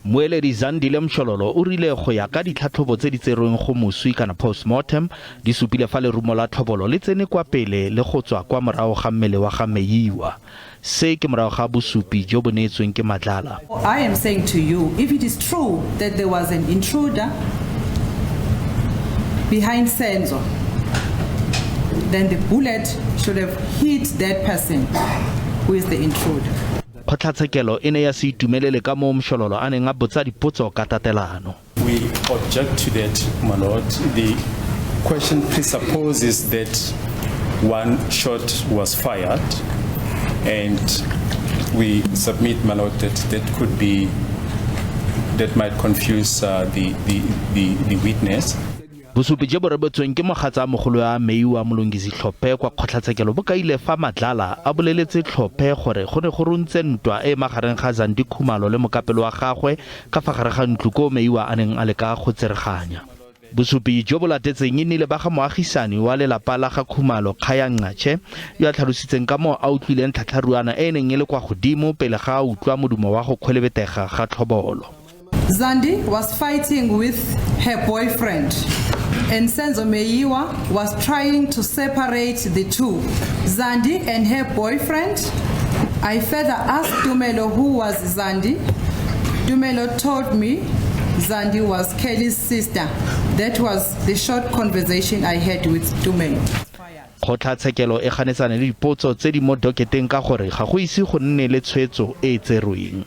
Mmueledi Zandile Mshololo o rile go ya ka ditlhatlhobo tse di tserweng go moswi kana postmortem di supile fa lerumo la tlhobolo le tsene kwa pele le go tswa kwa morago ga mmele wa ga Meyiwa. Se ke morago ga bosupi jo bo neetsweng ke Madlala. I am saying to you, if it is true that there was an intruder behind Senzo, then the bullet should have hit that person who is the intruder. Kgotlatshekelo e ne ya se itumelele ka moo Mshololo a neng a botsa dipotso ka tatelano. We object to that, my lord. The question presupposes that one shot was fired, and we submit, my lord, that that could be, that might confuse uh, the, the, the, the witness. Bosupi jo bo rebotsweng ke mogatsa mogolo wa Meiwa Molongisi Tlhophe kwa kgotlatshekelo bo kaile fa Madlala a boleletse Tlhophe gore go ne go runtse ntwa e e magareng ga Zandi Khumalo le mokapelo wa gagwe ka fa gare ga ntlo koo Meiwa a neng a leka go tsereganya. Bosupi jo bo latetseng e nnile ba ga moagisani wa lelapa la ga Khumalo, Khaya Nqache, yo a tlhalositseng ka moo a utlwileng tlhatlharuana e e neng e le kwa godimo pele ga a utlwa modumo wa go kgwelebetega ga tlhobolo. Zandi was fighting with her boyfriend and Senzo Meyiwa was trying to separate the two. Zandi and her boyfriend. I further asked Tumelo who was Zandi. Tumelo told me Zandi was Kelly's sister. That was the short conversation I had with Tumelo. Kgotlatshekelo e ganetsane le dipotso tse di mo doketeng ka gore ga go ise go nne le tshwetso e e tserweng.